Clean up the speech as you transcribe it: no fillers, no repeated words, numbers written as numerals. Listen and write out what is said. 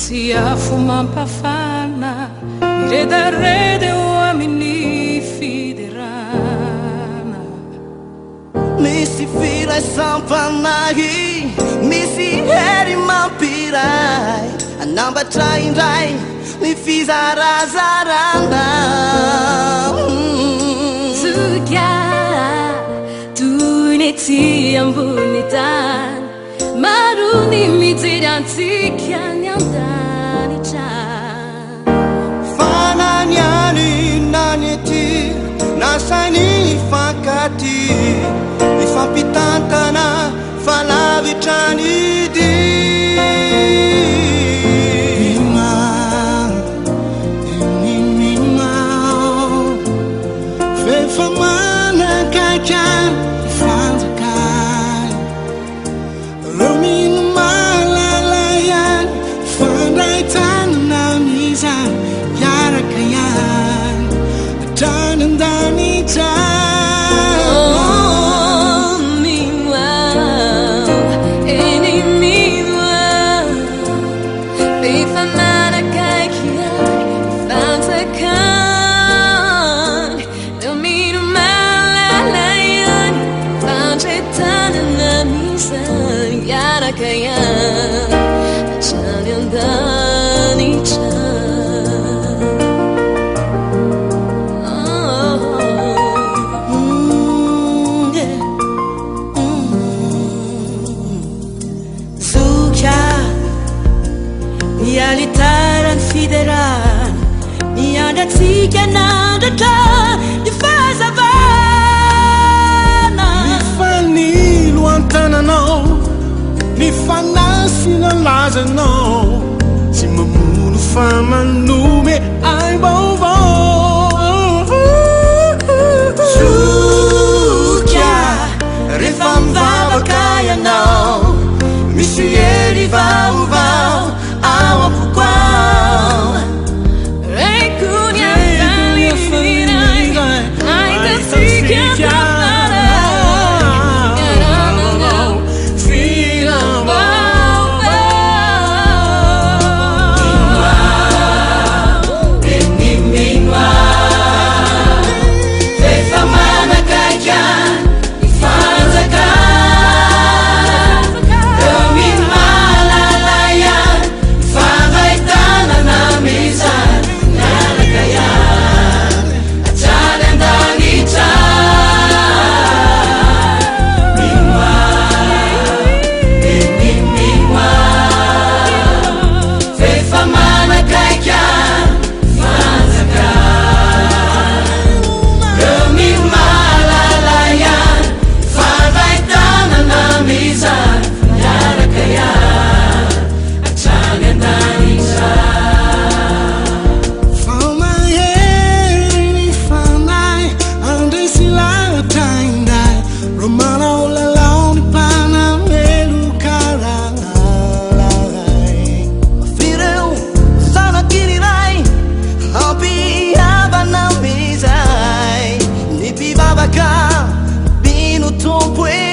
Misy afo mampafana miredareda eo amin'ny fiderana. Misy firaisam-panahy, misy hery mampiray, hanambatra indray ny fizarazarana. Zoky a, toy ny ety ambony tany, maro ny mijery antsika any an-danitra. Fa na ny any na ny ety, nasainy hifankatia, hifampitantana fa lavitra ny dia. Mino aho, eny mino aho, f'efa manakaiky ahy ny fanjakany. Reo mino mahalala ihany, hifandray tanana amin'izany, hiaraka ihany hatrany an-danitra. Oh, mino aho, eny mino aho, f'efa manakaiky ahy ny fanjakany. Reo mino mahalala ihany, hifandray tanana amin'izany, hiaraka ihany hatrany an-danitra. Oh. Yeah. Zoky a, ny alitara ny fiderana, miandry antsika nandratra ny fahazavana. Ny fanilo an-tananao, ny fanasina lazanao, tsy mamono fa manome aim-baovao. Zoky a, rehefa mivavaka ianao, misy hery vaovao ao am-poko ao. Reko ny hafalianay, ahitantsika tafaray, miara-manao filam-baovao. Eny mino aho, f'efa manakaiky ahy ny fanjakany. Reo mino mahalala ihany, mifandray tanana amin'izany, miaraka ihany hatrany an-danitra. Mino aho, eny mino aho, f'efa manakaiky ahy ny fanjakany. Reo mino mahalala ihany, mifandray tanana amin'izany, miaraka ihany hatrany an-danitra. Fa mahery ny fanahy handresy lahatra indray, ro manao lalao ny mpanameloka rahalahy. Fireo zanaky ny Ray, hampihavana amin'izay ny mpivavaka mino Tompo e.